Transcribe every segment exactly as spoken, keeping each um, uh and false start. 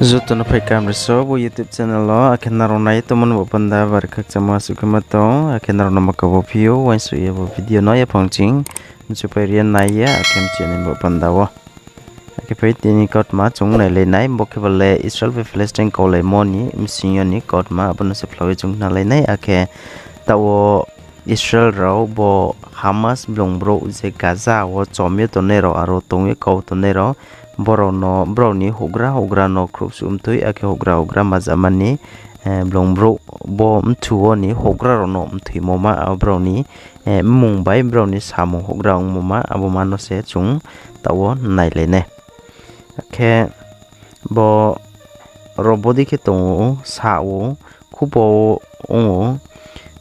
Joto no phai kaham raiso bo YouTube channel wo, akhe nrao nai ye tongmo ni bo panda bari khakchangmo asuh khe ma tong, akhe nrao no ma kabo phi ou, uaingsouh ye bo video no yaphang ching mchupai ri ye nai ye, akhe mchi ni bo panda wo. Akhe phai tini kautma chung nailai nai, bo khe ba le Israel bai Palestine kaulaimo ni bsing yo ni kautma, abo no se phlao ye chung khnalai nai, akhe taoh wo Israel rao bo Hamas blung brouh je Gaza wo chom ye tongnai rao, aro tong ye kau tongnai rao, brao ni houhgra houhgra no khrouhsuh mthoi, akhe houhgra houhgra majama ni, blung brouh bo mthu wo ni houhgra rao no mthoimo ma, abo brao ni mmung bai brao ni samung houhgra ongmo ma, abo ma no se chung taoh wo nailai nai. Akhe bo rao bodei khe tong ou, sa ou, khubo ong ou,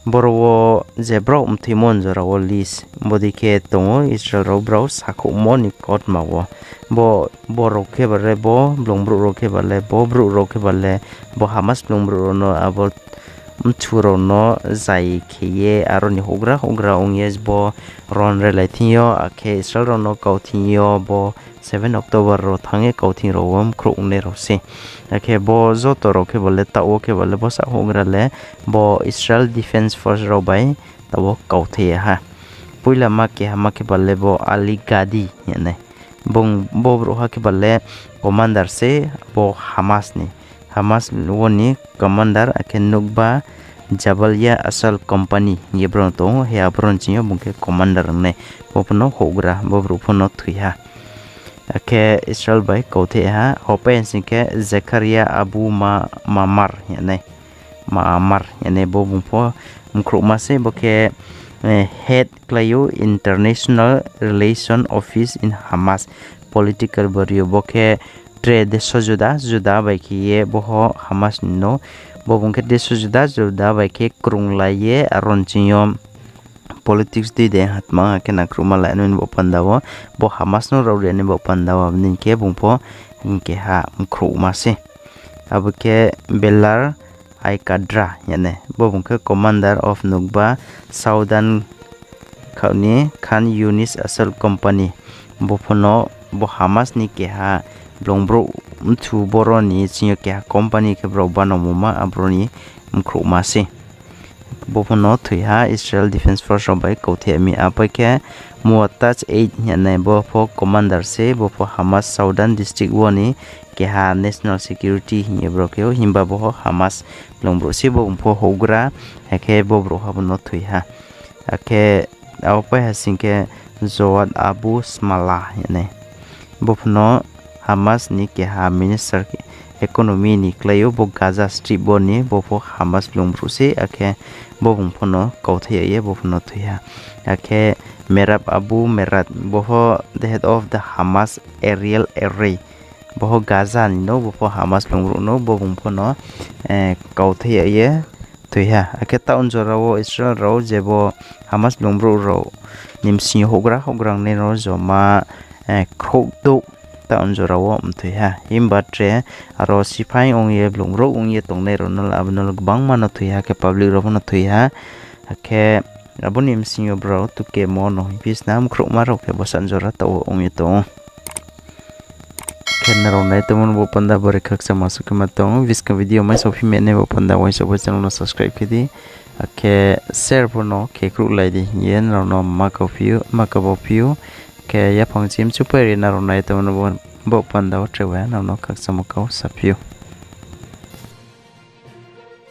boro wo je brao mthoimo ni jora wo list bodei khe tong ou, Israel rao brao sakhouhmo ni kautma wo. Bo, bo rao khe ba le bo, blung brouh rao khe ba le bo, brouh rao khe ba le bo Hamas blung brouh rao no abo mthu rao no zai khe ye, aro ni houhgra houhgra ong ye bo ron relai thing yo, akhe Israel rao no kau thing yo, bo seven October rao thanng ye kau thing rao wo mkhrouh ongnai rao se. Akhe bo joto rao khe ba le taoh wo khe ba le bo sahouhgra le bo Israel Defense Force rao bai taoh wo kauthai ya ha. Poila ma keha ma khe ba le bo Ali Gadi hing ye nai. Bung bo brouhha khe ba le commander se bo Hamas ni. Hamas wo ni commander, akhe Nukba Jabalia Assault Company hing ye brao no tong ou, he aboro ni ching yo bung khe commander ong nai. Bo pho no houhgra, bo brouh pho no thoi ha. Akhe Israel bai kauthai ha, hopai ha sing khe Zechariah Abu Ma-, Mamar hing ye nai. Mamar hing ye nai bo bung pho mkhrouhma se, bo khe head klái ou International Relation Office in Hamas political bureau, bo khe tre deso juda juda bai khe ye bo pho Hamas ni no, bo bung khe deso juda juda bai khe krunglai ye aro ni ching yo politics dei de hatma khe nangkhruhma lai nai ni bo panda wo, bo Hamas no rao ri ni bo panda wo, abo ni khe bung pho hing keha mkhrouhma se. Abo khe Belar Aikadra hing ye nai. Bo bung khe commander of Nukba Southern khaoh ni Khan Yunis Assault Company. Bo pho no bo Hamas ni keha blung brouh mthu boro ni ching yo keha company khe brao banangmo ma, aboro ni mkhrouhma se. Bo pho no thoi ha Israel Defense Force rao bai kauthai mi. Apai khe Muattaz eight hing ye nai, bo pho commander se, bo pho Hamas Southern District wo ni keha national security hing ye brao khe ou, himba bo pho Hamas blung brouh se, bo bung pho houhgra, akhe bo brouhha bo no thoi ha. Akhe abo pai ha sing khe Joad Abu Smala hing ye nai. Bo pho no Hamas ni keha minister economy ni klái ou, bo Gaza Strip wo ni, bo pho Hamas blung brouh se, akhe bo bung pho no kauthai ya ye bo pho no thoi ha. Akhe Merab Abu Merad, bo pho the head of the Hamas Aerial Array. Bo pho Gaza ni no, bo pho Hamas blung brouh no, bo bung pho no kauthai ya ye thoi ha. Akhe taoh ni jora wo Israel rao je bo Hamas blung brouh rao ni bsing yo houhgra houhgra ongnai rao joma khrouh douh taoh ni jora wo mthoi ha. Himba tre aro siphai ong ye blung brouh ong ye tongnai rao no, abo no gbangma no thoi ha, akhe public rao pho no thoi ha. Akhe abo ni bsing yo brao tukemo no hingphi sna mkhrouhma rao khe bsa ni jora taoh wo ong ye tong ou. Khe nrao nai tongmo ni bo panda bari khakchangmo asuh khe ma tong ou. Buskang video mai sophi mai nai bo panda uaingsouh bai channel no subscribe khe di. Akhe share pho no khe khruhlai di hing ye nrao no ma kabo phi ou. Khe yaphang chim chupai ri nrao nai tongmo ni bo panda wo tre bai nrao no khakchangmo kau saphi ou.